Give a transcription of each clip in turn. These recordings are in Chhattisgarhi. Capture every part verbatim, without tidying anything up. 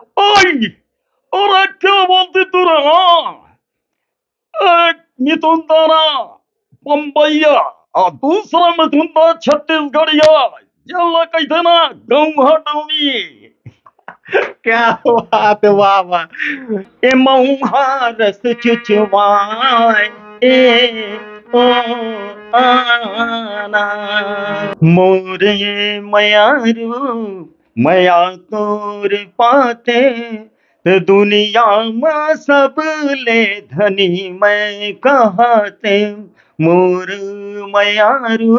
ओए, अरे क्या बोलते तू रे? हाँ, एक मिथुन तारा बम्बैया और दूसरा मिथुन तारा छत्तीसगढ़िया। ये ला कहते ना गौहा डौनी। क्या बात है, वाह, वाह। ए मऊहा रस चुचवाए, ए ओ आना। मोरे मयारू, मया तोर पाते, त दुनिया म सबले धनी मैं कहाते। मोर मयारू,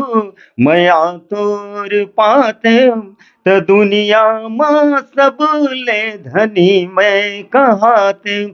मया तोर पाते, त दुनिया म सबले धनी मैं कहाते।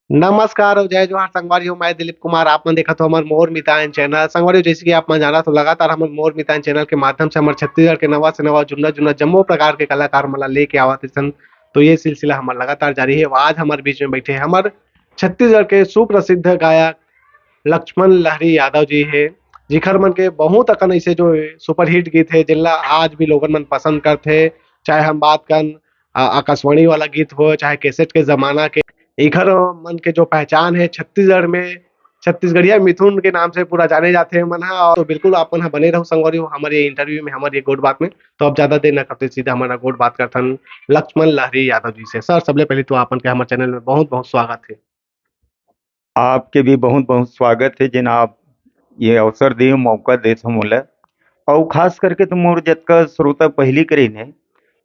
नमस्कार अउ जय जोहार संगवारी हो, मैं दिलीप कुमार, आप मन देखत हो हमर मोर मितान चैनल। संगवारी हो, जैसे कि आप मन जानत हो, लगातार हमर मोर मितान चैनल के माध्यम से हमर छत्तीसगढ़ के नवा से नवा, जुन्ना जुन्ना जम्मो प्रकार के कलाकार मन ला लेके आवत रहिथन। तो ये सिलसिला हमर लगातार जारी है। आज हमर बीच में बैठे हमर छत्तीसगढ़ के सुप्रसिद्ध गायक लक्ष्मण लहरी यादव जी है, जिखर मन के बहुत अकन ऐसे जो सुपरहिट गीत है, जिनला आज भी लोगन मन पसंद करथे। चाहे हम बात करन आ, आकाशवाणी वाला गीत हो, चाहे कैसेट के जमाना के, इखर मन के जो पहचान है छत्तीसगढ़ में, छत्तीसगढ़िया मिथुन के नाम से पूरा जाने जाथे मन ह। और तो बिल्कुल आप मन ह बने रहू संगवारी हो हमर ये इंटरव्यू में, हमर ये गोठ बात में। तो अब ज्यादा देर न करते, सीधा हमर गोठ बात करथन लक्ष्मण लहरी यादव जी से। सर, सबले पहले तो आप मन के हमर चैनल में बहुत बहुत स्वागत है। आपके भी बहुत बहुत स्वागत है, जेन आप ये अवसर दे, मौका देत हो मोला। अउ खास करके तो मोर जतका श्रोता पहिली करीन है,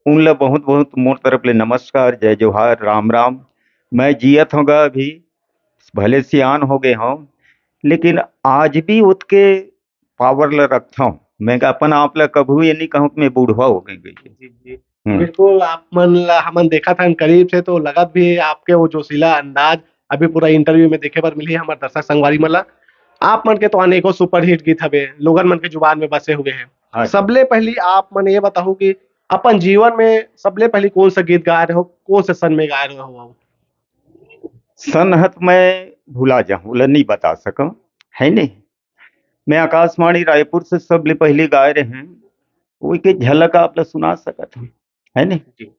उन ला बहुत बहुत मोर तरफ ले नमस्कार, जय जोहार, राम राम। मैं जियत हों गा अभी, भले सियान हो गए हों, लेकिन आज भी ओतके पावर ला रखथों। मैं का अपन आप ला कभू ये नहीं कहूँ कि मैं बूढ़वा हो गए, गई। जी, जी। हम्म। बिल्कुल, आप मन ला हमन देखत हन करीब से, तो लगत भी है आपके वो जोशीला अंदाज अभी पूरा इंटरव्यू में देखे बर मिलही हमर दर्शक संगवारी मन ला। आप मन के तो अनेकों सुपरहिट गीत हवे, लोगन मन के जुबान में बसे हुए हैं। हाँ जी। सबले पहली आप मन ये बताहू कि अपन जीवन में सबले पहली कौन सा गीत गाए रहो, कौन से सन में गाए रहो? सन हत मैं भुला जाहूँ, ओला नहीं बता सकूँ, है नहीं। मैं आकाशवाणी रायपुर से सबले पहली गाए रहे हैं, वो एक झलक आप ला सुना सकत हूँ, है नहीं। जी।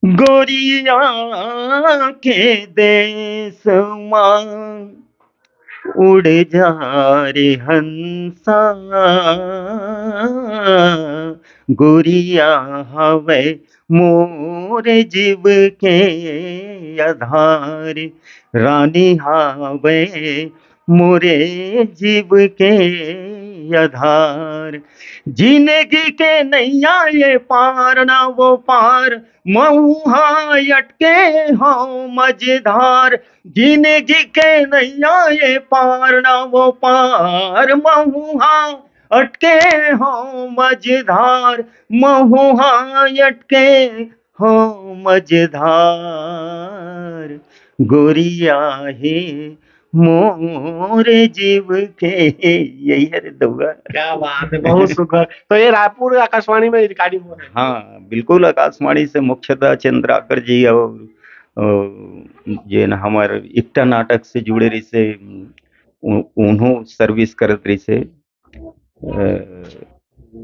गोरिया के देश मा उड़ जा रे हंसा, गोरिया हवे मोर जीव के आधार, रानी हवे मोरे जीव के आधार। जिंदगी के नैया ये पार ना वो पार, महू हा अटके हौं मझधार। जिंदगी के नैया ये पार ना वो पार, महू हा अटके हौं मझधार, महू हा अटके हौं मझधार। गोरिया हे मोर जीव के, यही हरे दउआ। क्या बात है, बहुत सुंदर। तो ये रायपुर आकाशवाणी में रिकॉर्डिंग हो रहा है? हाँ, बिल्कुल, आकाशवाणी से मुख्यतः चंद्राकर जी और, अ, जे न हमर एकटा नाटक से जुड़े रहिसे, उ-, उन्हों सर्विस करत रहिसे। अ,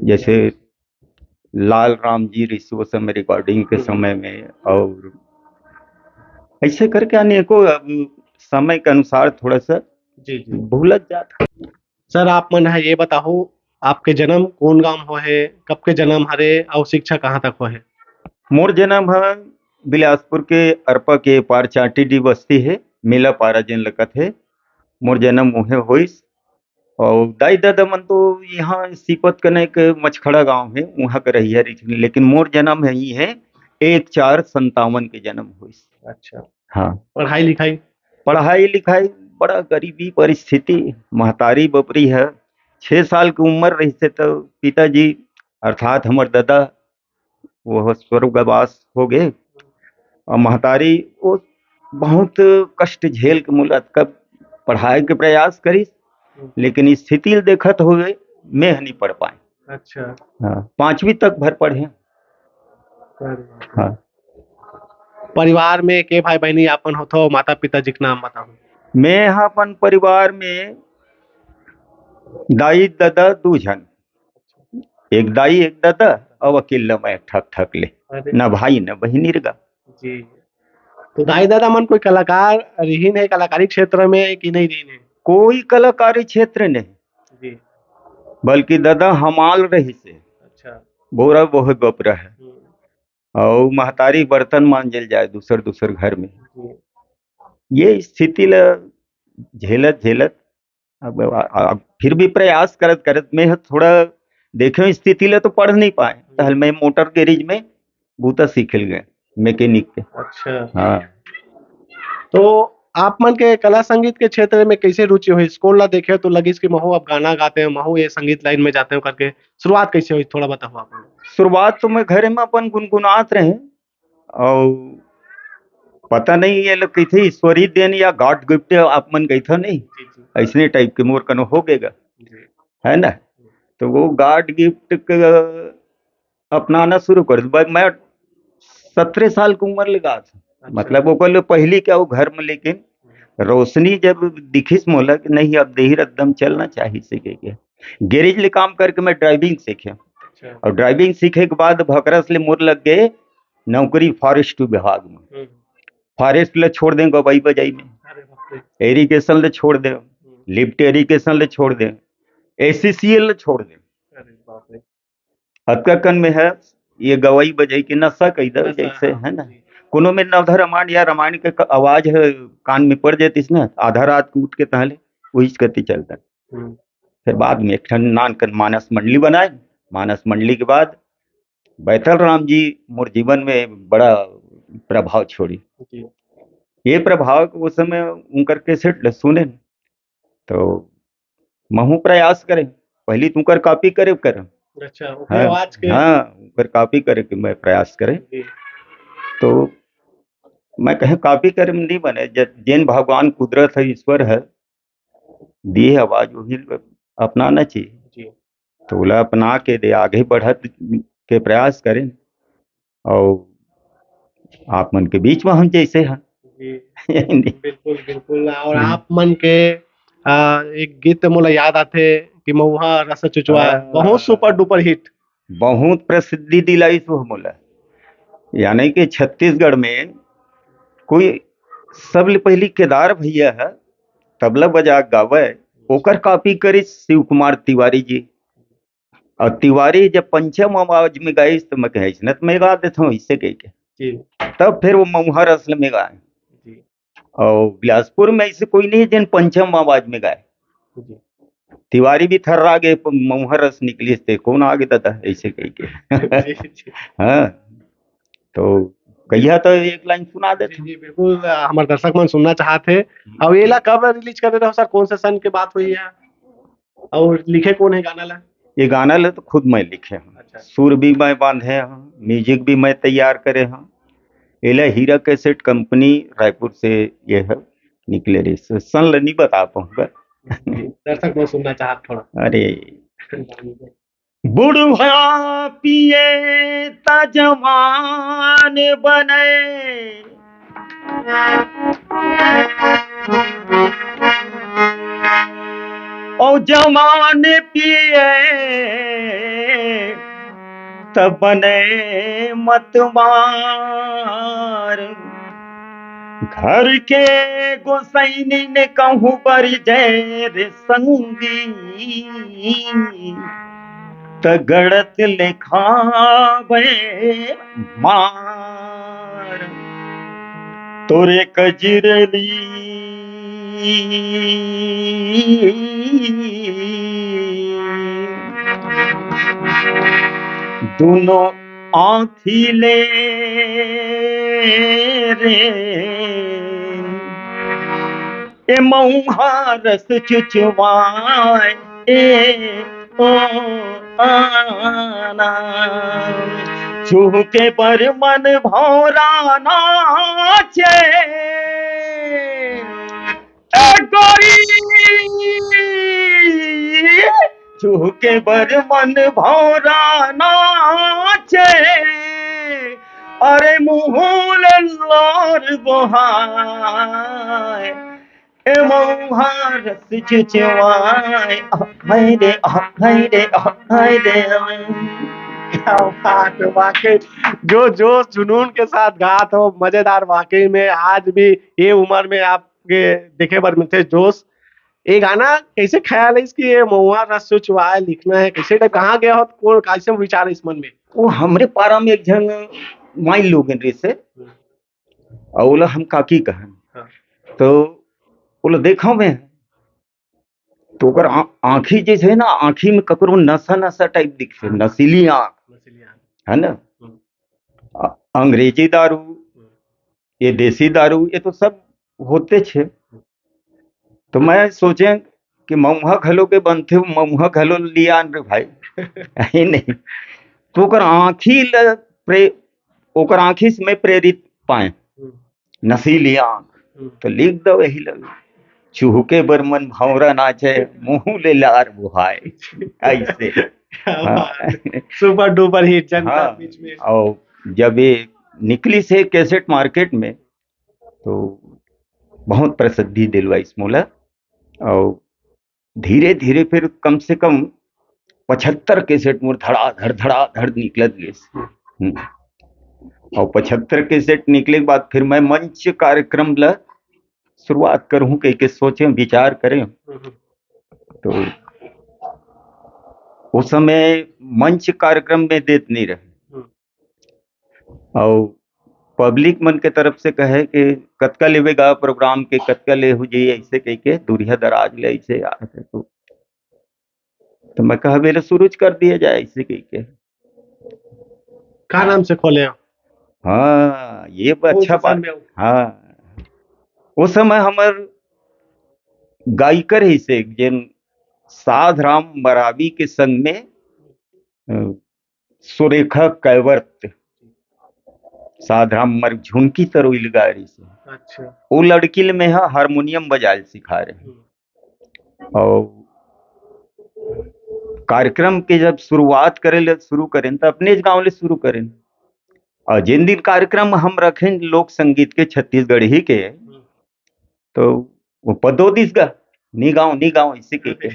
जैसे लाल राम जी रहिसे वो समय रिकॉर्डिंग के हम्म। समय में, और ऐसे करके अनेकों, अब समय के अनुसार थोड़ा सा जी, जी। भूलत जात। सर, आप मन ह ये बताहू, आपके जन्म कौन गांव हो हे, कब के जन्म हरे, अउ शिक्षा कहाँ तक हो हे? मोर जन्म ह बिलासपुर के अरपा के पार चांटी डी बस्ती हे, मेला पारा जेन लगत हे, मोर जन्म उहे होइस। अउ दाई ददा मन तो यहाँ सीपत कने के मछखड़ा गांव हे, उहाँ के रहिया रहिथन, लेकिन मोर जन्म ह ही हे एक चार संतावन के जन्म होइस। अच्छा। हाँ। पढ़ाई लिखाई? पढ़ाई लिखाई बड़ा गरीबी परिस्थिति, महतारी बपरी ह, छह साल के उम्र रहिसे त पिताजी अर्थात हमर ददा वो स्वर्गवास हो गए। और महतारी वो बहुत कष्ट झेल के मोला तक पढ़ाए के प्रयास करिस, लेकिन स्थिति ल देखत हुए मैं ह नहीं पढ़ पाए। अच्छा। हाँ, पांचवी तक भर पढ़े। अरे बाप रे। हाँ। परिवार में के भाई बहनी आपन होथो, माता पिता जी के नाम बताओ। मैं ह अपन परिवार में दाई ददा दू झन, एक दाई एक ददा, अउ अकेल्ला मैं ठक ठक ले, अरे। ना भाई ना बहिनी रे गा। जी। तो दाई ददा मन कोई कलाकार रिहिन हे, कलाकारी क्षेत्र में कि नहीं रिहिन हे? कोई कलाकारी क्षेत्र नहीं, जी। बल्कि ददा हमाल रहिस हे। अच्छा। बोरा बोहे बपरा हे। हम्म। अउ महतारी बर्तन मांजे ल जाए दूसर दूसर घर में। जी। ये स्थिति ल झेलत झेलत अब, अब फिर भी प्रयास करत करत मैं ह थोड़ा देखे स्थिति ल तो पढ़ नहीं पाए, हम्म। तहल मैं मोटर गैरेज में बूता सीखे ल गए, मैकेनिक के। अच्छा। हाँ। तो आप मन के कला संगीत के क्षेत्र में कैसे रुचि होइस? कोन ला देखे तो लगिस कि महू अब गाना गाते हो, महू ये संगीत लाइन में जाते हो करके? शुरुआत कैसे हुई, थोड़ा बताओ आप मन। शुरुआत तो मैं घरे में अपन गुनगुनात रहे, अउ पता नहीं ये लोग कहिथे ईश्वरी देन या गॉड गिफ्ट आप मन कहिथे नहीं, जी, जी। ऐसने टाइप के मोर कनो हो गेगा, जी। है ना? तो वो गॉड गिफ्ट क अपनाना शुरू कर दूं। मैं सत्रह साल की उम्र ले गात हूं। अच्छा। मतलब ओकर ले पहली क्या वो घर में, लेकिन रोशनी जब दिखिस मोला कि नहीं, अब देही एकदम चलना चाहिए से कह के। गैरेज ले काम करके मैं ड्राइविंग सीखे। अच्छा। और ड्राइविंग सीखे के बाद भकरस ले मोर लग गए नौकरी फॉरेस्ट विभाग में। हम्म। फॉरेस्ट ले छोड़ दें गवाई बजाई में, अरे बाप रे। इरिगेशन ले छोड़ दें, हम्म। लिफ्ट इरिगेशन ले छोड़ दें, एससीसीएल ले छोड़ दें। अरे बाप रे। अतका कन में है, ये गवाई बजाई के नशा कई दे नशा, जैसे, हाँ, है ना? जी। कोनो में नवधा रामायण या रामायण के क-, आवाज है, कान में पड़ जातीस ना, आधा रात को उठ के तहले वही कति चलता। हम्म। फिर बाद में एक ठन नान कन मानस मंडली बनाए। मानस मंडली के बाद बैतल राम जी मोर जीवन में बड़ा प्रभाव छोड़ी। जी। ये प्रभाव को उस समय उनकर कैसेट ल सुने न, तो महू प्रयास करे। पहली तो उनकर कॉपी करे कर। अच्छा, ओकर हाँ, आवाज के। हाँ, उनकर कॉपी करे के मैं प्रयास करे। जी। तो मैं कहे कॉपी करे में नहीं बने, ज-, जेन भगवान कुदरत है, ईश्वर है, दिए आवाज वही अपनाना चाहिए। जी। तो ओला अपना के दे आगे बढ़त के प्रयास करें। और आप मन के बीच में हम जैसे हैं। जी। बिल्कुल, बिल्कुल। और हम्म। आप मन के, आ, एक गीत मोला याद आथे कि मऊहा रस चुचवा, हाँ। बहुत सुपर डुपर हिट। बहुत प्रसिद्धि दिलाइस वो मोला। यानी कि छत्तीसगढ़ में कोई सबले पहली केदार भैया है, तबला बजा के गावे, ओकर कॉपी करिस शिव कुमार तिवारी जी। और तिवारी जब पंचम आवाज में गाइस, तो मैं कहे, "इसने तो मैं गा देता हूँ इससे," कह के। जी। तब फिर वो मऊहा रस में गाए। जी। और बिलासपुर में ऐसे कोई नहीं है जिन पंचम आवाज में गाए। जी। तिवारी भी थर्रा गे, प-, मऊहा रस निकलिस ते, "कौन आगे दादा?" ऐसे कह के। जी, जी। हाँ, तो कहिया तो एक लाइन सुना जी, देता। जी, बिल्कुल, अ, हमर दर्शक मन सुनना चाहत हे। हम्म। और ये ला कब रिलीज कर रहे हो सर, कौन से सन के बात हुई है? और लिखे कौन है गाना ला? ये गाना ला तो खुद मैं लिखे हूँ। अच्छा। सुर भी मैं बांधे हूँ, म्यूजिक भी मैं तैयार करे हूँ। एला हीरा कैसेट कंपनी रायपुर से ये है, निकले रही। स-, सन ला नहीं बता पाऊंगा। जी, दर्शक मन सुनना चाहत थोड़ा। अरे। बुढ़वा पिए त जवान बने, और जवान पिए त बने मतवार। घर के गोसैनी ने कहूँ बर जय रे संगी, त गड़त लेखावे मार। तोरे कजरली दुनो आँखी ले रे, ए मऊहा रस चुचवाए, ए ओ आना, चूह के बर मन भौरा नाचे। ए गोरी, चूह के बर मन भौरा नाचे। अरे मुँह ले लार बोहाय, ए मऊहा रस चुचवाए, हाय रे, हाय रे, हाय रे। क्या बात है, वाकई जो जोश जुनून के साथ गात हो, मजेदार। वाकई में आज भी ये उम्र में आपके देखे बर मिलथे जोश। ये गाना कैसे ख्याल है इसकी, ये मऊहा रस चुचवाए लिखना है, कैसे टाइप, कहाँ गया हो, कौन, कैसे विचार है इस मन में? वो हमरे पारा में एक झन माई लोगन रहिसे, अउ ओला हम काकी कहन। हाँ। तो ओला देखा मैं, तो ओकर आ-, आँखी जैसे है ना, आँखी में ककरो नशा नशा टाइप दिखथे, हाँ। नशीली आँख, नशीली आँख। है ना? हम्म। अ-, अंग्रेजी दारू, हम्म। ये देसी दारू, ये तो सब होते छे। तो मैं सोचे कि मऊहा घलो के बनथे, मऊहा घलो लियान रे भाई। है नहीं? तो ओकर आँखी ल प्रे-, ओकर आँखी से मैं प्रेरित पाए, हम्म। नशीली आँख। हम्म। तो लिख दो यही लगे, चुहके बर मन भौंरा नाचे, मुँह ले लार बुहाए। ऐसे। क्या हाँ। बात है। Super duper hit, जनता हाँ, बीच में। और जब ये निकलिस हे कैसेट मार्केट में, तो बहुत प्रसिद्धि दिलवाइस मोला। और धीरे-धीरे फिर कम से कम पचहत्तर कैसेट मोर धड़ाधड़, धड़ाधड़ निकलत गिस। हम्म। और पचहत्तर कैसेट निकले के बाद फिर मैं मंच कार्यक्रम ला शुरुआत करहूँ कहिके सोचे, विचार करे। हम्म। तो उस समय मंच कार्यक्रम में देत नहीं रहे। हम्म। और पब्लिक मन के तरफ से कहे कि कतका लेबे गा प्रोग्राम के, कतका लेहू जी, ऐसे कह के दूरिहा दराज ले ऐसे आए थे। तो, तो मैं कहा, "बेले शुरू च कर दिया जाए," ऐसे कह के। का नाम से खोले हो? हाँ, ये ब-, कौन अच्छा सा बात। सन में हो? हाँ, उस समय हमर गायिका रहिसे, जेन साधराम मरावी के संग में, अ, सुरेखा कैवर्त, साधराम मर झुनकी तरोइल गा रहिसे। अच्छा। वो लड़की ल में ह हारमोनियम बजाए ल सिखा रहे। हम्म। और कार्यक्रम के जब शुरुआत करे ले शुरू करेन, त अपने गांव ले शुरू करेन। और जिन दिन कार्यक्रम हम रखें लोक संगीत के छत्तीसगढ़ी के, हम्म। तो वो पदो दिस गा, "नी गाँव, नी गाँव," ऐसे कह के।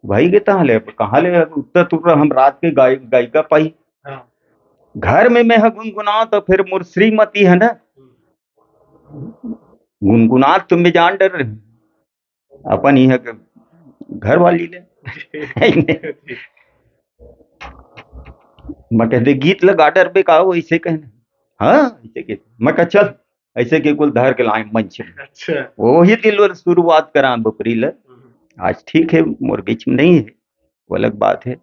भाई के तहाँ ले, कहाँ ले, उत्तर तुर्रा हम रात के गाय-, गायिका पाई। हाँ। घर में मैं ह गुनगुनाओ तो फिर मोर श्रीमती है ना, हम्म। गुनगुनात तो मैं जान डर रही। अपन इहाँ के घर वाली ले। मैं कह दे, "गीत लगा डरबे का हो?" ऐसे कहने। हाँ, ऐसे के। मैं कहा, "चल," ऐसे के कुल धर के लाए मंच में। अच्छा। वही दिन वो शुरुआत करा बपरी ले। हम्म। आज ठीक है, मोर बीच में नहीं है, वो अलग बात है।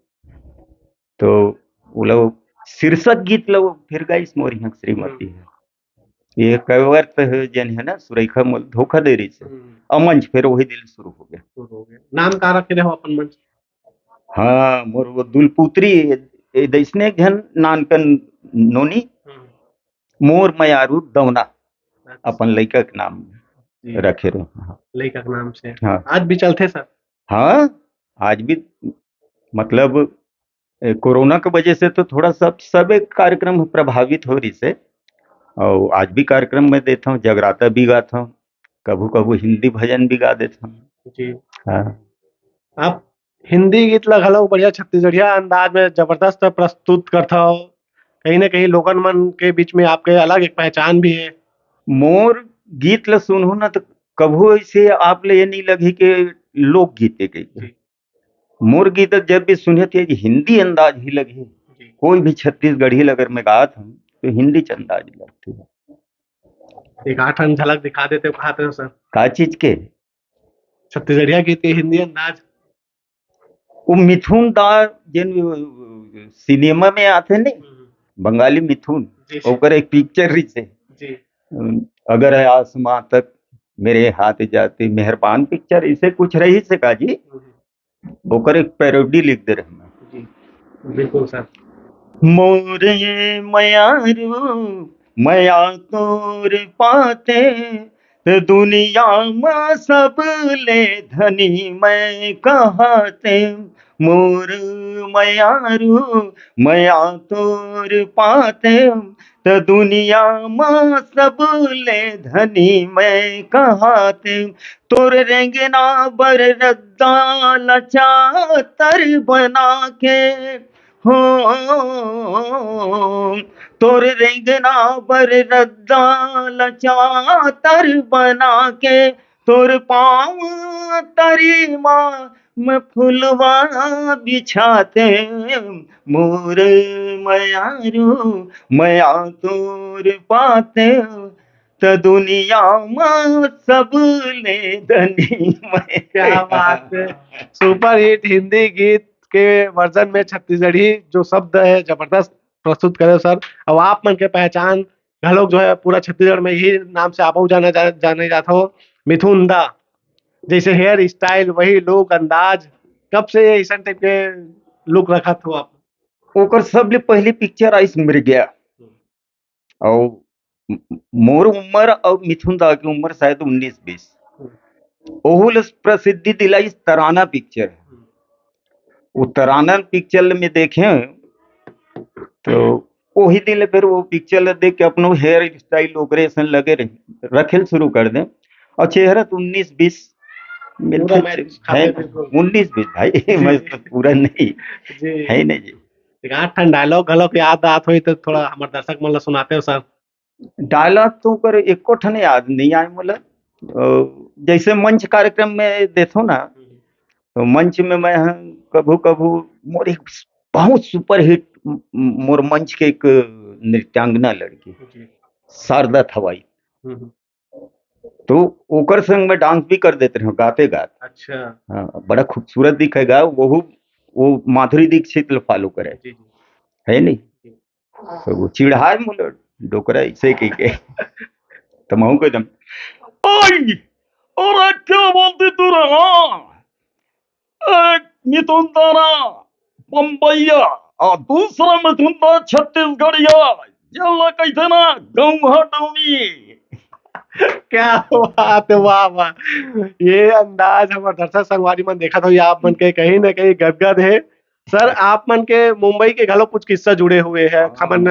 तो वो लोग शीर्षक गीत लोग फिर गाइस मोर यहाँ श्रीमती हम्म। है। ये कैवर्त है, जेन है ना, सुरेखा मोल धोखा दे रही से। हम्म। और मंच फिर वही दिन शुरू हो गया। शुरू हो गया। नाम का रखे रहे हो अपन मंच? हाँ, मोर वो दुलपुत्री, ए, ए, दैसने एक झन नानकन नोनी, हम्म। मोर मयारू दौना, अच्छा। अपन लइका के नाम जी। रखे रहे। हाँ। लइका के नाम से। हाँ। आज भी चलथे सर? हाँ, आज भी, मतलब, ए, कोरोना के वजह से तो थोड़ा सा सब एक कार्यक्रम प्रभावित हो रही से, और आज भी कार्यक्रम में देता हूँ, जगराता भी गाता हूँ, कभू कभू हिंदी भजन भी गा देता हूँ। जी। हाँ। आप हिंदी गीत ला घलो बढ़िया छत्तीसगढ़िया अंदाज में जबरदस्त प्रस्तुत करथव। कहीं ना कहीं लोगन मन के बीच में आपके अलग एक पहचान भी है। मोर गीत ला सुनहु ना, तो कभू ऐसे आप ले ये नहीं लगी कि लोकगीत है कहीं। जी। मोर गीत जब भी सुने थे, हिंदी अंदाज ही लगे। जी। कोई भी छत्तीसगढ़ी अगर मैं गात हूँ, तो हिंदी च अंदाज लगती है। एक आठ ठन झलक दिखा देते हो, कहा थे सर? का चीज के? छत्तीसगढ़िया गीत के हिंदी अंदाज। वो मिथुन दा, जिन सिनेमा में आते नहीं, हम्म। बंगाली मिथुन, जी, जी। ओकर एक पिक्चर रही से, जी। अगर आसमां तक मेरे हाथ जाते, मेहरबान पिक्चर, इसे कुछ रही से का जी, हम्म। ओकर एक पैरोडी लिख दे रहे हैं। जी, बिल्कुल सर। मोरे मयारू, मया तोर पाते, त दुनिया मा सबले धनी मैं कहाते। मोर मयारू, मया तोर पातेंव, त दुनिया म सबले धनी मैं कहातेंव। तोर रेंगना बर रद्दा ल चातर बना के, हो, तोर रेंगना बर रद्दा ल चातर बना के, तोर पाँव तरी मा मैं फुलवा बिछातेंव। मोर मयारू, मया तोर पातेंव, त दुनिया म सबले धनी मैं। क्या बात है, सुपर हिट हिंदी गीत के वर्जन में छत्तीसगढ़ी जो शब्द है, जबरदस्त प्रस्तुत करे हो सर। अब आप मन के पहचान घलोक जो है पूरा छत्तीसगढ़ में ही नाम से आप जाना जा, जाने जात हो, मिथुन दा। जैसे हेयर स्टाइल, वही लुक, अंदाज, कब से ये ऐसा टाइप के लुक रखत हो आप? ओकर सबले पहली पिक्चर आइस मृगया, अउ मोर उम्र अउ मिथुन दा के उम्र शायद उन्नीस बीस। ओहू ले प्रसिद्धि दिलाइस तराना पिक्चर। वो तराना पिक्चर में देखे तो ओही दिन ले फिर वो पिक्चर ले देख के अपनो हेयर स्टाइल ओकरे असन लगे रहे, रखेल शुरू कर दे। और चेहरा तो उन्नीस बीस मिलते पूरा मैच खाते है, बिल्कुल। उन्नीस बीस भाई, मैं तो पूरा नहीं जी। है नहीं जी। एक आठ ठन डायलॉग घलोक याद आत होई तो थोड़ा हमारे दर्शक मन ला सुनाते हो सर। डायलॉग तो ओकर एको ठन याद नहीं आए मोला। अ, जैसे मंच कार्यक्रम में देखो ना, तो मंच में मैं ह कभू कभू मोर एक बहुत सुपर हिट मोर मंच के एक नृत्यांगना लड़की शारदा थवाई, हम्म, तो ओकर संग मैं डांस भी कर देते रहे गाते गाते। अच्छा। हाँ, बड़ा खूबसूरत दिखेगा वो। वो माधुरी दीक्षित ल फॉलो करे, जी, जी। है नहीं? तो वो चिढ़ाए मोला डोकरा ऐसे कह के। तो महू कह दम, "ओए, अरे क्या बोलती तू रे, हाँ? एक मिथुन दा ना बम्बैया और दूसरा मिथुन दा छत्तीसगढ़िया, ये ला कहते ना गौहा डौनी।" क्या बात है, वाह वाह। ये अंदाज हमारे दर्शक संगवारी मन देखत हो, ये आप मन के कहीं ना कहीं गदगद है। सर, आप मन के मुंबई के घलो कुछ किस्सा जुड़े हुए हैं, हाँ। हमन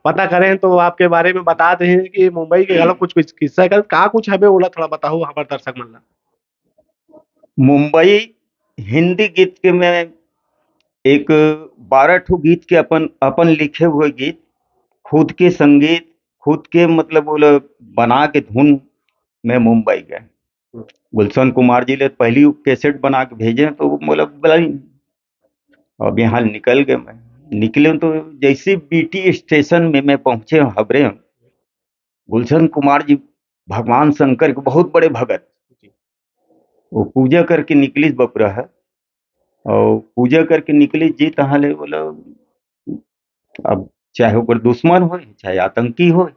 पता करें तो आपके बारे में बता दें कि मुंबई के घलो कुछ कुछ किस्सा कर का कुछ हमें ओला थोड़ा बताओ हमारे दर्शक मन ला। मुंबई हिंदी गीत के में एक बारह ठो गीत के अपन अपन लिखे हुए गीत, खुद के संगीत, खुद के मतलब वो लोग बना के धुन में मुंबई गए। गुलशन कुमार जी ले पहली कैसेट बना के भेजे तो वो बोला बुलाई। अब यहाँ निकल गए, मैं निकले तो जैसे बीटी स्टेशन में मैं पहुंचे हबरे, गुलशन कुमार जी भगवान शंकर के बहुत बड़े भगत, वो पूजा करके निकलिस बपुरा ह, और पूजा करके निकलिस जी तहाँ ले बोला, अब चाहे ओकर दुश्मन होय, चाहे आतंकी होय,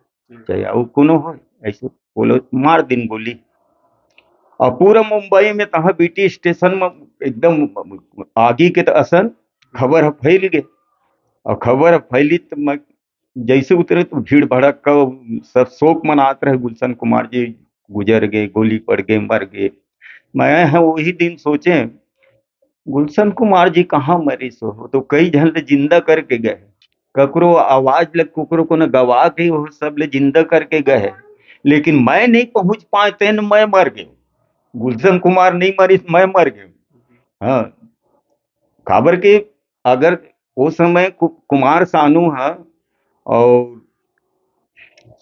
चाहे अउ कोनो होय, ऐसे बोलो मार दिन गोली। और पूरा मुंबई में तहाँ बीटी स्टेशन में एकदम आगी के त असन खबर ह फैल गे। और खबर ह फैली त मैं जैसे उतरे तो भीड़ भड़क का सब शोक मनात रहे, गुलशन कुमार जी गुजर गए, गोली पड़ गए, मर गए। मैं ह वही दिन सोचे गुलशन कुमार जी कहाँ मरिस हो, तो कई झन ले जिंदा करके गए, ककरो आवाज ले ककरो कोनो गवा के वो सब ले जिंदा करके गए, लेकिन मैं नहीं पहुंच पाए तेन मैं मर गए। गुलशन कुमार नहीं मरिस, मैं मर गए। हाँ, काबर के अगर वो समय कु-, कुमार सानू ह और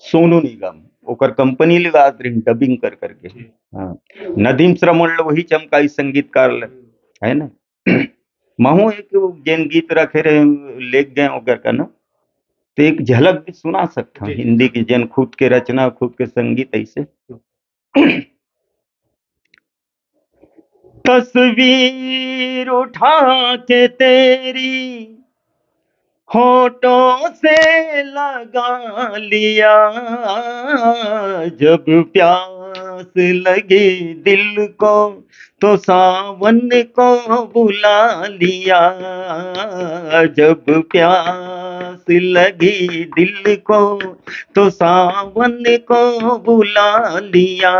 सोनू निगम ओकर कंपनी लगात रहिन डबिंग कर करके। हाँ, नदीम श्रवण ल वही चमकाई संगीतकार ल, है ना? महू एक जेन गीत रखे रहे लेके गए ओकर का ना, तो एक झलक भी सुना सकता हूँ जी, जी। हिंदी की जेन खुद के रचना खुद के संगीत ऐसे। तस्वीर उठा के तेरी होठों से लगा लिया, जब प्यास लगी दिल को तो सावन को बुला लिया, जब प्यास लगी दिल को तो सावन को बुला लिया।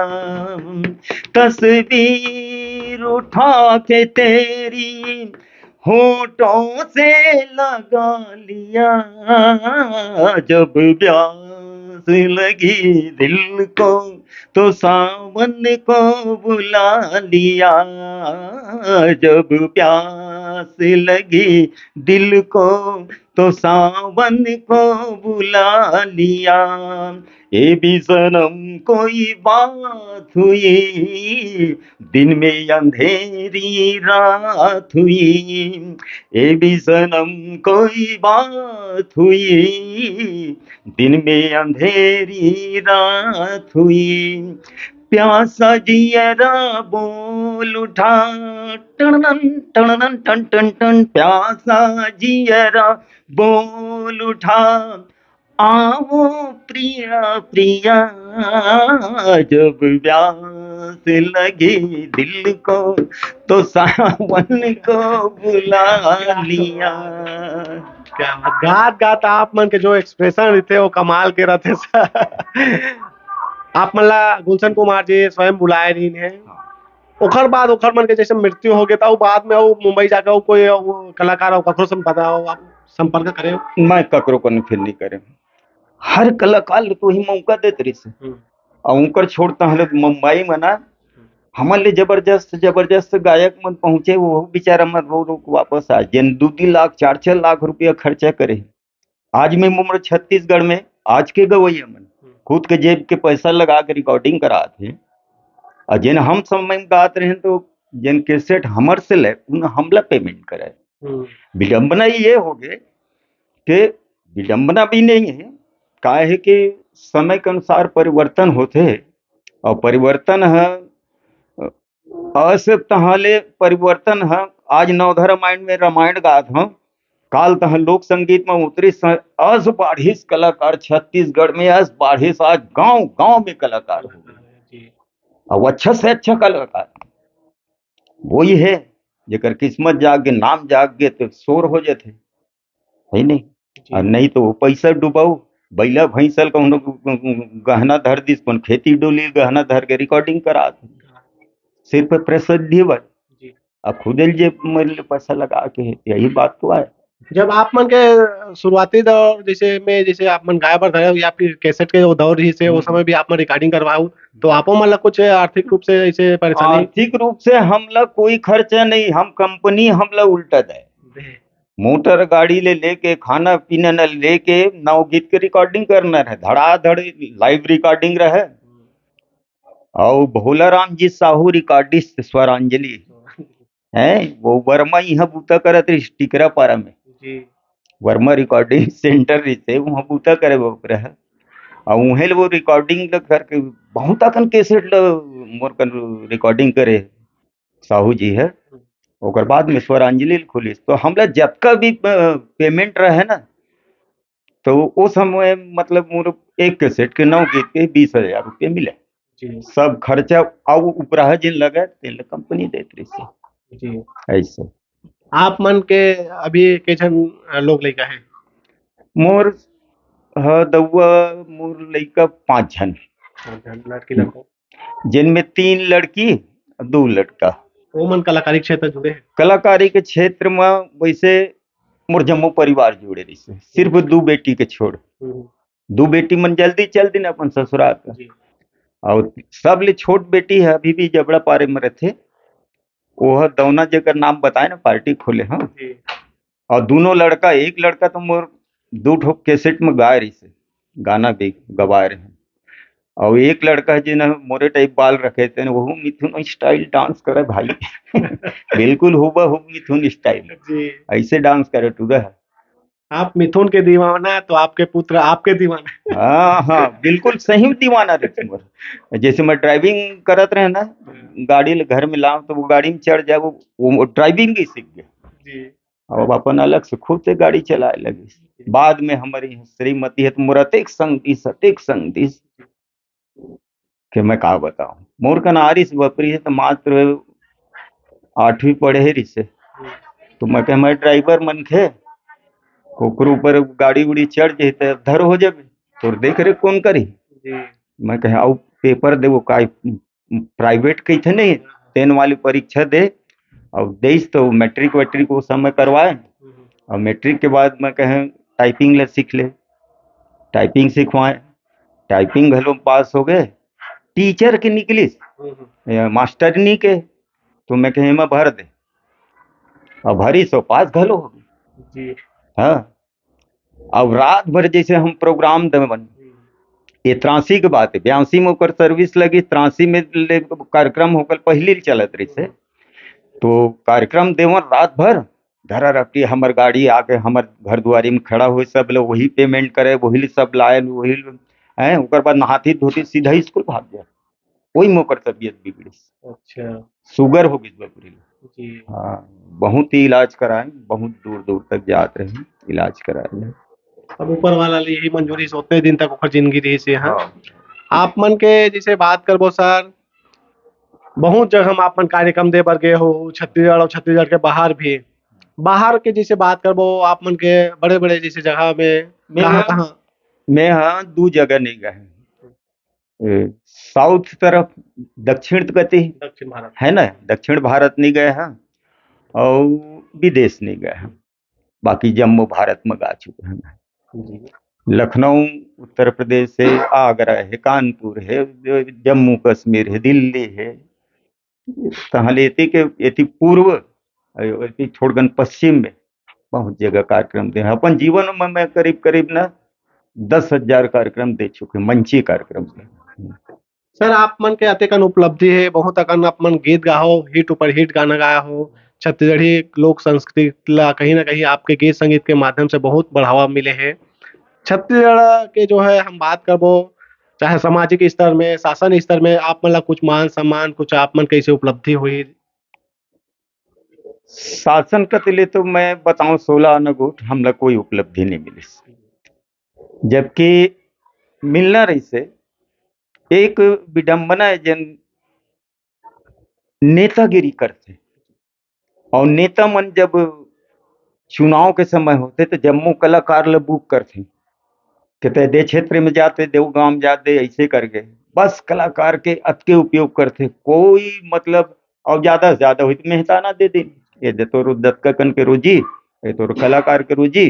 तस्वीर उठा के तेरी होठों से लगा लिया जब प्यास लगी दिल को, तो सावन को बुला लिया। जब प्यास लगी दिल को, तो सावन को बुला लिया। ये भी सनम कोई बात हुई, दिन में अंधेरी रात हुई। ये भी सनम कोई बात हुई, दिन में अंधेरी रात हुई। प्यासा जियरा बोल उठा, टन टन टन टन टन टन टन। प्यासा जियरा बोल उठा, आओ प्रिया प्रिया, जब प्यास लगे दिल को, तो सावन को बुला लिया। क्या बात। गात गात आप मन के जो एक्सप्रेशन रहिथे, वो कमाल के रहिथे सर। आप मन ला गुलशन कुमार जी स्वयं बुलाए रहिन हे। ओखर बाद ओखर मन के जैसे मृत्यु हो गया था, वो बाद में वो मुंबई जाकर वो कोई वो कलाकार हो, ककरो से पता हो, आप संपर्क करे हो? मैं ककरो को फिर नहीं करे। हर कलाकार ल तो ही मौका देत रहिस। हम्म। और उनकर छोड़ता हले मुंबई में ना, हमन ले जबरदस्त जबरदस्त गायक मन पहुंचे, वो बेचारा मन रो रो के वापस आ, जेन दू तीन लाख चार चार लाख रुपया खर्चा करे। आज मैं उम्र छत्तीसगढ़ में आज के गवैया मन खुद के जेब के पैसा लगा के रिकॉर्डिंग करात हे। और जेन हम समय में गात रहे तो जेन कैसेट हमर से ले, उन हमला पेमेंट करे। हम्म। विडंबना ये हो गए कि विडंबना भी नहीं है, काहे कि समय के अनुसार परिवर्तन होते हैं। और परिवर्तन है, अस तहाले परिवर्तन है। आज नवधा रामायण में रामायण गात हूँ, काल तह लोक संगीत में उतरी स-, अस बाढ़िस कलाकार छत्तीसगढ़ में, अस बाढ़िस आज गांव गांव में कलाकार हो गए। जी। अब अच्छा से अच्छा कलाकार वही है, जेकर किस्मत जाग गे, नाम जाग गे, तो शोर हो जाते, है नहीं? जी। और नहीं तो वो पैसा डुबाओ, बैला भैंसल कहूँ गहना धर दिस, कौन खेती डोली गहना धर के रिकॉर्डिंग करा दे, सिर्फ प्रसिद्धि बर। जी। अब खुदे जे मेरे लिए पैसा लगा के है, यही बात तो है। जब आप मन के शुरुआती दौर जैसे में, जैसे आप मन गाय बर धरे हो या फिर कैसेट के वो दौर रहिस हे, वो हम्म। समय भी आप मन रिकॉर्डिंग करवाओ, तो आपो मन ला कुछ आर्थिक रूप से ऐसे परेशानी? आर्थिक रूप से हमला कोई खर्चा नहीं, हम कंपनी हमला उल्टा दे, मोटर गाड़ी ले लेके, खाना पीना न लेके, नव गीत के रिकॉर्डिंग करना रहे, धड़ाधड़ लाइव रिकॉर्डिंग रहे। और भोला राम जी साहू रिकॉर्डिस्ट स्वरांजलि है, वो वर्मा यहाँ बूता करत रहिस टिकरा पारा में। जी। वर्मा रिकॉर्डिंग सेंटर रहिसे, वहाँ बूता करे बाप रहे। और उहें ले वो रिकॉर्डिंग ल करके बहुत अकन कैसेट ल मोर कन रिकॉर्डिंग करे साहू जी है। ओकर बाद में स्वरांजलि ल खोलिस, तो हमला जतका भी, अ, पेमेंट रहे ना, तो वो समय मतलब मोर एक कैसेट के नौ गीत के बीस हजार रुपये मिले। जी। सब खर्चा और उपराहा जिन लगे, तेन ल कंपनी देत रहिसे। जी। ऐसे। आप मन के अभी के झन, अ, लोग लइका है? मोर ह दउआ, मोर लइका पाँच झन, लड़की लड़का। जिनमें तीन लड़की, दो लड़का। वो मन कलाकारी क्षेत्र जुड़े हैं? कलाकारी के क्षेत्र में वैसे मोर जम्मो परिवार जुड़े रहिसे, सिर्फ दो बेटी के छोड़। हम्म। दो बेटी मन जल्दी चल दिन अपन ससुराल का। जी। और सबले छोट बेटी है, अभी भी जबड़ा पारे में रहते। वो दौना जेकर नाम बताए ना, पार्टी खोले, हाँ। जी। और दोनों लड़का, एक लड़का तो मोर दो ठो कैसेट में गाए रहिसे, गाना भी गवाए रहे। और एक लड़का है जिन्हें मोरे टाइप बाल रखे थे, वो मिथुन स्टाइल डांस करे भाई। बिल्कुल हूबहू मिथुन स्टाइल, जी। ऐसे डांस करे टूरा है। आप मिथुन के दीवाना, तो आपके पुत्र आपके दीवाना। हाँ, हाँ, बिल्कुल सही में दीवाना रहे मोर। जैसे मैं ड्राइविंग करत रहे ना, गाड़ी ले घर में लाओ तो वो गाड़ी में चढ़ जाए, वो, वो ड्राइविंग ही सीख गए। जी। अब अपन अलग से खुद से गाड़ी चलाए लगे। बाद में हमारी श्रीमती है तो मोर अतेक संग दिस, अतेक संग दिस कि मैं का बताऊं। मोर कन आरिस बपरी है तो मात्र आठवीं पढ़े रहिसे। तो मैं कहे, मैं ड्राइवर मनखे, ओकरो ऊपर गाड़ी उड़ी चढ़ जाए तो धर हो जाबे, तोर देख रेख कौन करी? जी। मैं कहे, आओ पेपर देवो, का प्राइवेट कहिथे नहीं, तेन वाली परीक्षा दे, अब देश तो मैट्रिक वैट्रिक वो समय करवाए, और मैट्रिक के बाद मैं कहें टाइपिंग ले सीख ले, टाइपिंग सिखवाए, टाइपिंग घलो पास हो गए, टीचर के निकलिस, मास्टरनी के, तो मैं कहें मैं भर दे, अब भरी सो पास घलो हो गए। हाँ, अब रात भर जैसे हम प्रोग्राम देवन, ये तिरासी के बात है, बयासी में ओकर सर्विस लगी, तिरासी में ले कार्यक्रम होकर पहले चलत रही से, तो कार्यक्रम देवन रात भर धरा रखी, हमर गाड़ी आके हमर घर दुआरी में खड़ा हुए, सब लोग वही पेमेंट करे, वही सब लाए, वही हैं, ओकर बाद नहाती धोती सीधा स्कूल भाग गया। वही में ओकर तबीयत बिगड़ी, अच्छा। शुगर हो गई बबुरी। जी। हाँ, बहुत ही इलाज कराए, बहुत दूर दूर तक जात रहे, इलाज कराए। अब ऊपर वाला ले यही मंजूरी से उतने दिन तक ओकर जिंदगी रही से। हाँ। हाँ। आप मन के जैसे बात करबो सर, बहुत जगह में आप मन कार्यक्रम दे बर गए हो, छत्तीसगढ़ और छत्तीसगढ़ के बाहर भी। बाहर के जैसे बात करबो, आप मन के बड़े बड़े जैसे जगह में मैं कहाँ हाँ, कहाँ? मैं हाँ दू जगह नहीं गए हैं। साउथ तरफ, दक्षिण गति, दक्षिण भारत। है ना, दक्षिण भारत नहीं गए हैं और विदेश नहीं गए हैं, बाकी जम्मू भारत में गा चुके हैं। जी। लखनऊ उत्तर प्रदेश है, आगरा है, कानपुर है, जम्मू कश्मीर है, दिल्ली है, तहाँ ले एती के एती पूर्व, एती छोड़कन पश्चिम में बहुत जगह कार्यक्रम दे हैं। अपन जीवन में मैं करीब करीब ना दस हजार कार्यक्रम दे चुके, मंची कार्यक्रम दे। सर, आप मन के अतेकन उपलब्धि है, बहुत अकन आप मन गीत गाहो, हिट ऊपर हिट गाना गाया हो, छत्तीसगढ़ी लोक संस्कृति ला कहीं ना कहीं आपके गीत संगीत के माध्यम से बहुत बढ़ावा मिले है। छत्तीसगढ़ के जो है हम बात करबो, चाहे सामाजिक स्तर में, शासन स्तर में आप मन ला कुछ मान सम्मान, कुछ आप मन कैसे उपलब्धि हुई? शासन कति ले तो मैं बताऊं, सोलह आना गुट हमला कोई उपलब्धि नहीं मिलिस, जबकि मिलना रहिसे। एक विडंबना है, जेन नेतागिरी करथे, और नेता मन जब चुनाव के समय होथे तो जम्मो कलाकार ल बुक करथे कि ते दे क्षेत्र में जाते, देव गांव में जाते, ऐसे करके बस कलाकार के अतके उपयोग करथे। कोई मतलब, और ज्यादा से ज्यादा होई तो मेहताना दे दे, ये दे तोर दतका कन के रोजी, ये तोर कलाकार के रोजी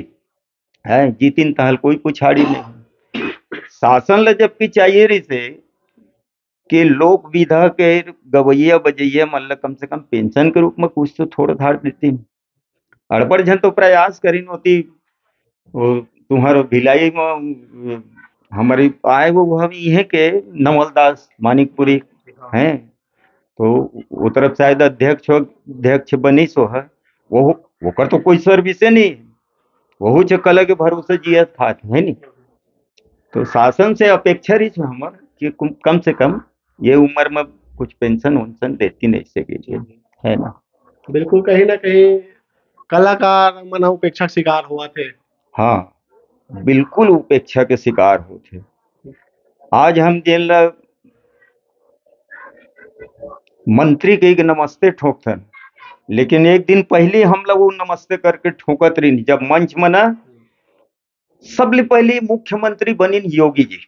है, जीतिन तहल कोई पुछाड़ी नहीं। शासन ल जबकि चाहिए रहिसे कि लोक विधा के गवैया बजैया मन ल कम से कम पेंशन के रूप में कुछ तो थोड़ा धार देतिन। अड़बड़ झन तो प्रयास करिन होती, वो तुम्हारो भिलाई में हमरी आए वो, वो हम इहे के नवलदास मानिकपुरी हैं, तो वो तरफ शायद अध्यक्ष हो, अध्यक्ष बनिस हो है, वो, ओकर तो कोई सर्विसे नहीं, वहू च कला के भरोसे जियत खात है नी। तो शासन से अपेक्षा रही हमर कि कम, कम से कम ये उम्र में कुछ पेंशन वेंशन देती नहीं सके, है ना? बिल्कुल, कहीं ना कहीं कलाकार मन उपेक्षा के शिकार हुआ थे। हाँ, बिल्कुल उपेक्षा के शिकार होथे। आज हम जेन ला मंत्री कहि के नमस्ते ठोकथन, लेकिन एक दिन पहले हम लोग वो नमस्ते करके ठोकत रहिन, जब मंच में ना सबले पहले मुख्यमंत्री बनिन योगी जी,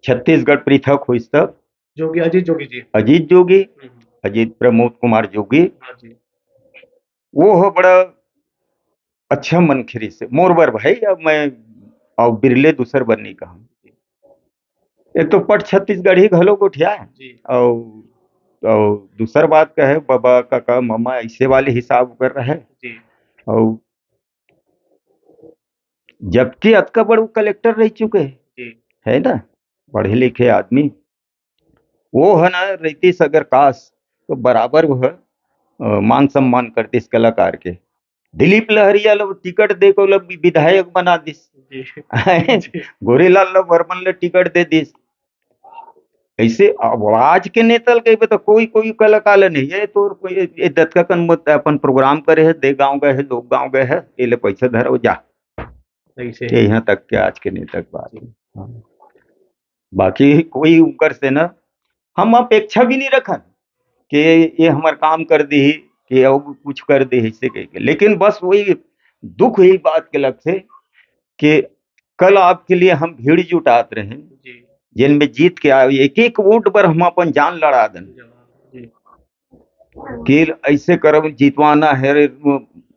छत्तीसगढ़ पृथक होइस तब। जोगी, अजीत जोगी जी। अजीत जोगी, हम्म। अजीत प्रमोद कुमार जोगी, हाँ जी। वो हो बड़ा अच्छा मनखे रहिसे, मोर बर भाई, अब मैं, अउ बिरले दूसर बर नहीं कहूँ। एक तो पट छत्तीसगढ़ी घलो गोठिया है, जी। अउ, अउ दूसर बात कहे, बाबा, काका, मामा, ऐसे वाले हिसाब कर रहे। जी। अउ जबकि अतका बड़ वो कलेक्टर रह चुके हैं, जी। है ना, पढ़े लिखे आदमी, वो है ना, रहितिस अगर काश, तो बराबर वो है, अ, मान सम्मान करतिस कलाकार के। दिलीप लहरिया लो टिकट दे के ओला वि-, विधायक बना दिस। जी। जी। गोरेलाल लो वर्मन ले टिकट दे दिस। ऐसे अब आज के नेता ल कहिबे तो कोई, कोई कलाकार ल नहीं है, तो कोई ये दतका कन मत अपन प्रोग्राम करे है, दे गांव गए है, लोग गांव गए है, ये ले पैसा धरो जा। ऐसे। ये यहाँ तक के आज के नेता के बात है। हाँ। बाकी कोई उनकर से ना हम अपेक्षा भी नहीं रखन कि ये हमार काम कर दी, कि अब कुछ कर दी, ऐसे कह के। लेकिन बस वही दुख यही बात के लग से कि कल आपके लिए हम भीड़ जुटात रहे, जी। जिनमें जीत के आए, एक एक वोट पर हम अपन जान लड़ा देन। जी। कि ऐसे करब, जितवाना है,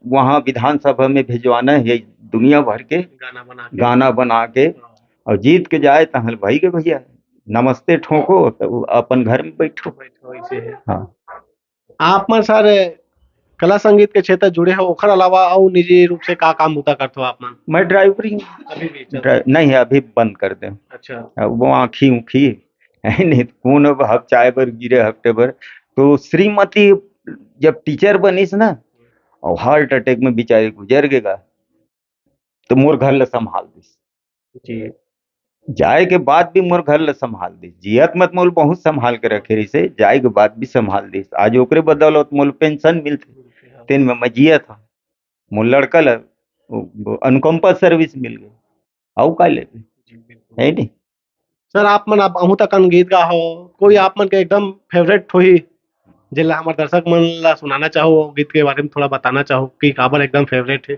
वहाँ विधानसभा में भिजवाना है दुनिया भर के गाना बना के। गाना बना के, हाँ। और जीत के जाए तहन भाई के भैया, नमस्ते ठोको, तो अपन घर में बैठो। बैठो, ऐसे है। हाँ। आप मन सर कला संगीत के क्षेत्र जुड़े हो, ओखर अलावा अउ निजी रूप से का काम होता करथो आप मन? मैं ड्राइवरिंग अभी भी चलता ड्राइ-, नहीं, अभी बंद कर दे। अच्छा। अब वो आँखी ऊँखी है नहीं, तो कौन अब हफ्चाए बर गिरे हफ्ते भर। तो श्रीमती जब टीचर बनिस ना, और हार्ट अटैक में बेचारी गुजर गेगा, तो मोर घर ला संभाल दिस। जी। जाए के बाद भी मोर घर ला संभाल दिस। जियत मत मोल बहुत संभाल के रखे रहिसे, जाए के बाद भी संभाल दिस। आज ओकरे बदौलत मोल पेंशन मिलथे, तेन में मैं जियत हूँ। मोर लड़का ला वो, वो अनुकंपा सर्विस मिल गई, अउ का लेबे? जी, बिल्कुल। है नहीं? सर, आप मन अब अहू तकन गीत गा हो, कोई आप मन के एकदम फेवरेट होही, जेला हमर दर्शक मन ला सुनाना चाहो, गीत के बारे में थोड़ा बताना चाहो कि काबर एकदम फेवरेट है?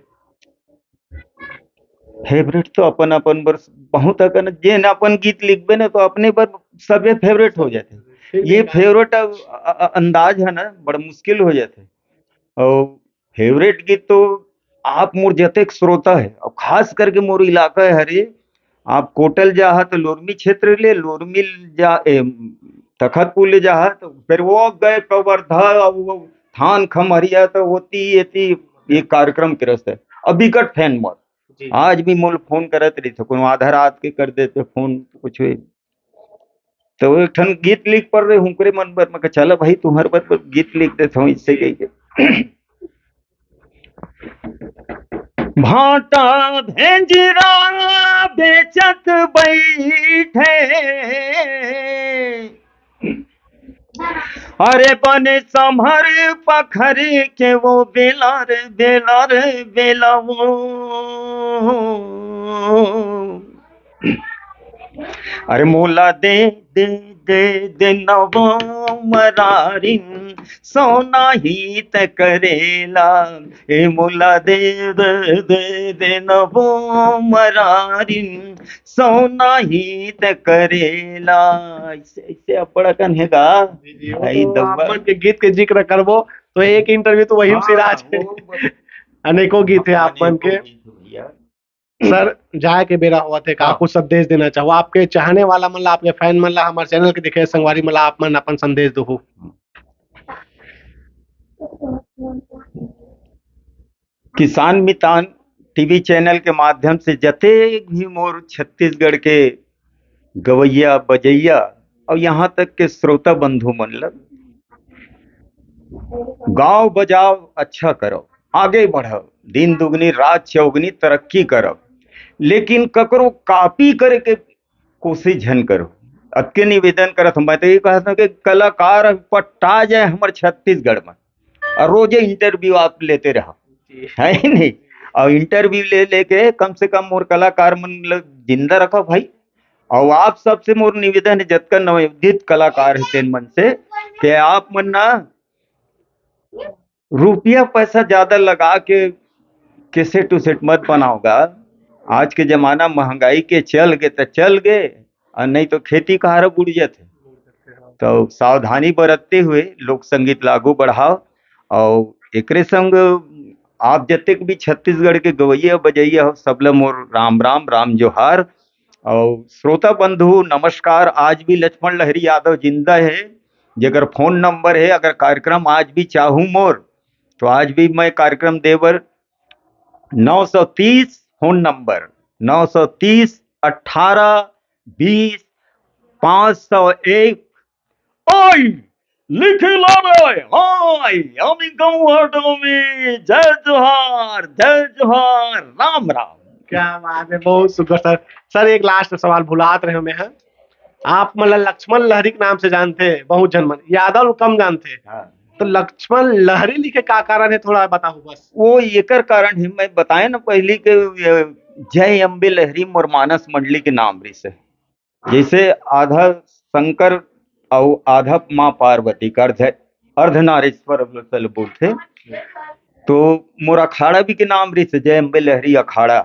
फेवरेट तो अपन अपन बर बहुत अकन, जेन अपन गीत लिखबे ना, तो अपने बर सबे फेवरेट हो जाथे। ठीक ये है। फेवरेट अ-, अ-, अ-, अंदाज है ना, बड़ा मुश्किल हो जाथे। और फेवरेट गीत तो आप मोर जतेक श्रोता है, और खास करके मोर इलाका है हरे, आप कोटा ल जाहा तो लोरमी क्षेत्र ले, लोरमी ल जा, ए, तखतपुर ले जाहा तो फिर वो गए कवर्धा, वो थान खमरिया, तो होती एती ये कार्यक्रम के रस्ते। अब बिकट फैन मोर। जी। आज भी मोल फोन करत रहिथे, कोनो आधा रात के कर देथे फोन, कुछ हुए। तो एक ठन गीत लिख पड़ रहे हुकरे मन बर, मैं कहा, "चला भाई, तुम्हारे बर, बर गीत लिख देता हूँ," इससे कह के। भांटा भेंजिरा बेचत बैठे, अरे बने संभर पखर के वो बेलार, बेलार, बेलावो। अरे मोला दे, दे, दे, दे नवो मरारिन, सोना ही त करेला। ए मोला दे, दे, दे, दे नवो मरारिन, सोना ही त करेला। ऐसे, ऐसे अब्बड़ अकन हे गा। जी, जी, वो भाई तो दब्बा। आप मन के गीत के जिक्र करबो, तो एक इंटरव्यू तो वही हाँ, सिराज है। वो ब-, अनेकों गीत है आप मन अनेकों के। गीत है भैया। सर, जाए के बेरा होवत हे, का हाँ। कुछ संदेश देना चाहो आपके चाहने वाला मन ला, आपके फैन मन ला, हमारे चैनल के देखे संगवारी मन ला, आप मन अपन संदेश दो? किसान मितान टीवी चैनल के माध्यम से जतेक भी मोर छत्तीसगढ़ के गवैया, बजैया और यहाँ तक के श्रोता बंधु मन ल, गाओ बजाओ, अच्छा करो, आगे बढ़ो, दिन दुगनी रात चौगनी तरक्की करो, लेकिन ककरो कॉपी करे के कोशिश झन करो। अतके निवेदन करत हूँ। मैं तो ये कहत हूँ कि कलाकार पट्टा जाए हमर छत्तीसगढ़ में, और रोजे इंटरव्यू आप लेते रहो, जी। है नहीं? और इंटरव्यू ले लेके कम से कम मोर कलाकार मन ल जिंदा रखो भाई। और आप सबसे मोर निवेदन है, जतका नवोदित कलाकार है तेन मन से, कि आप मन ना रुपया पैसा ज्यादा लगा के कैसेट उसेट मत बनाओगा। आज के जमाना महंगाई के चल गे त चल गे, और नहीं तो खेती कहार बुड़ जाथे। तो सावधानी बरतते हुए लोक संगीत लागू बढ़ाओ। और एकरे संग आप जतेक भी छत्तीसगढ़ के गवैया बजैया हो, सबला मोर राम राम, राम जोहार। और श्रोता बंधु नमस्कार। आज भी लक्ष्मण लहरी यादव जिंदा है, जेकर फोन नंबर है, अगर कार्यक्रम आज भी चाहूँ मोर, तो आज भी मैं कार्यक्रम देबर नौ सौ तीस फोन नंबर, नौ सौ तीस अठारह बीस पाँच सौ एक। ओए, लिखी ला रे, हाय, अमी कहूँ हटो मी, जय जोहार, जय जोहार, राम राम। क्या बात है, बहुत सुंदर सर। सर, एक लास्ट सवाल भुलात रहे मैं, हाँ? आप मन ल लक्ष्मण लहरी के नाम से जानथे बहुत झन मन, यादव ल कम जानथे। हाँ। तो लक्ष्मण लहरी लिखे का कारण है, थोड़ा बताओ बस। वो एकर कारण है, मैं बताए ना पहली के, अ, जय अम्बे लहरी मोर मानस मंडली के नाम रहिसे। जैसे आधा शंकर अउ आधा माँ पार्वती का अर्ध, अर्धनारीश्वर बोलथे। तो मोर अखाड़ा भी के नाम रहिसे जय अम्बे लहरी अखाड़ा।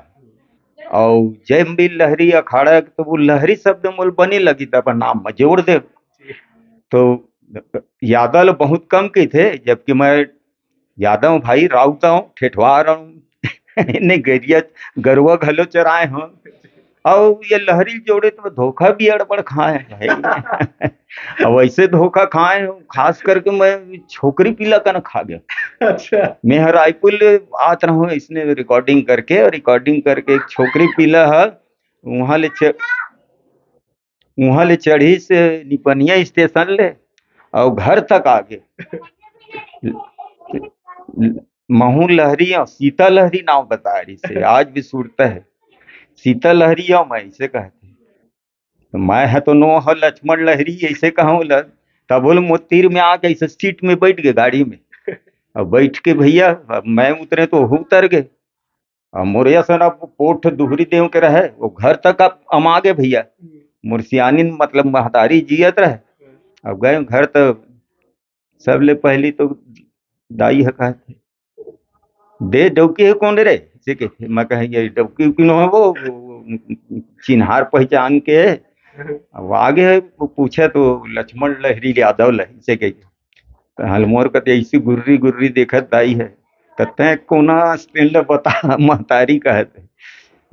अउ जय अम्बे लहरी अखाड़ा, तो वो लहरी शब्द मोल बने लगी, त अपन नाम में जोड़ दे। तो यादव ल बहुत कम कहिथे, जबकि मैं यादव भाई, राउत हूँ, ठेठवार हूँ। नहीं, गरिया, गरुआ घलो चराए हूँ। और ये लहरी जोड़े तो धोखा भी अड़बड़ खाए हैं भाई। अब वैसे धोखा खाए हूँ, खास करके मैं छोकरी पीला कन खा गया। अच्छा। मैं हर रायपुर ले आत रहूँ इसने रिकॉर्डिंग करके, और रिकॉर्डिंग करके एक छोकरी पीला है, वहाँ ले च-, वहाँ ले चढ़ी से निपनिया स्टेशन ले, और घर तक आगे। महू लहरी और सीता लहरी नाम बता रही से, आज भी सुरता है। सीता लहरी और मैं इसे कहते। तो मैं है तो नो हो लक्ष्मण लहरी, ऐसे कहूँ ल-, तब बोल मो तीर में आके ऐसे सीट में बैठ गए गाड़ी में। अब बैठ के भैया, अब मैं उतरे तो वो उतर गए। अब मोर असन अब पोठ दुहरी देव के रहे, वो घर तक अब अमा गए भैया। मोर सियानिन मतलब महतारी जियत रहे। अब गए घर तो सबले पहली तो दाई ह कहत हे, "दे डौकी हे कोन रे?" से कहिथे। मैं कहे, "ये डौकी उकी नो हे वो, वो, वो चिन्हार पहचान के।" अब आगे हे, वो पूछे तो लक्ष्मण लहरी यादव लहरी से कहिथे। तो हल मोर कते ऐसी गुर्री गुर्री देखत दाई हे, कते कोना स्टेन ल बता महतारी कहत हे।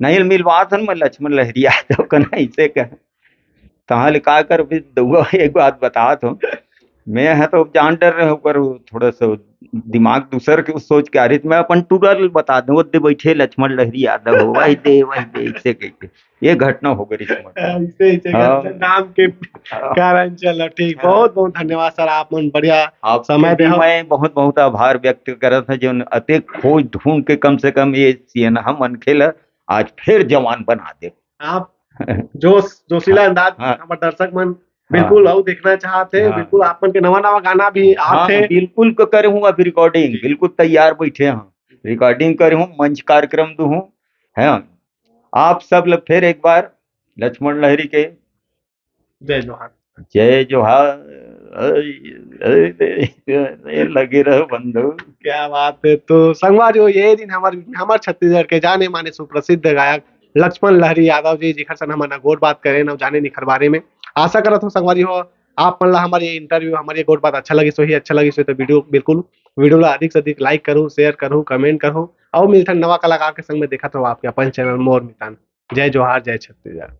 नहीं मिलवात हन मैं लक्ष्मण लहरी यादव कना ऐसे कहे। तहाँ ले का कर, अभी दउआ एक बात बतात हूँ, मैं है तो जान डर रहे ऊपर थोड़ा सा दिमाग दूसर के सोच के आ रही, मैं अपन टूरा ल बता दूं, ओदे बैठे लक्ष्मण लहरी यादव हो, वही दे, वही दे, ऐसे कह के ये घटना हो गई रिश्मत। ऐसे ही जगह हाँ। से नाम के हाँ। कारण। चलो ठीक, हाँ। बहुत बहुत धन्यवाद सर, आप मन बढ़िया आपके समय भी दे हो। मैं बहुत बहुत आभार व्यक्त करत हूँ, जो अतेक खोज ढूंढ के कम से कम ये सियनहा मनखे ल आज फिर जवान बना दे। आप जोश जोशीला अंदाज हाँ। हमारे दर्शक मन बिल्कुल अउ देखना चाहते हैं, हाँ। बिल्कुल आप मन के नवा नवा गाना भी हाँ, आथे। बिल्कुल क-, करे हूँ अभी रिकॉर्डिंग, जी। बिल्कुल तैयार बैठे हूँ, रिकॉर्डिंग करे हूँ, मंच कार्यक्रम दू हूँ, है। आप सब ल फिर एक बार लक्ष्मण लहरी के जय जोहार। जय जोहार। अरे, अरे, अरे, लगे रहो बंधु। क्या बात है। तो संगवारी हो, ये दिन हमारे हमारे छत्तीसगढ़ के जाने माने सुप्रसिद्ध गायक लक्ष्मण लहरी यादव जी, जिखर सन हमन गोठ बात करेन अउ जानेन इखर बारे में। आशा करत हूँ संगवारी हो, आप मन ला हमारे ये इंटरव्यू, हमारे ये गोठ बात अच्छा लगिस होही, अच्छा लगिस होही तो वीडियो बिल्कुल, वीडियो ला अधिक से अधिक लाइक करू, शेयर करू, कमेंट करू, अउ मिलथन नवा कलाकार के संग में। देखत रहो आपके अपन चैनल मोर मितान। जय जोहार, जय छत्तीसगढ़।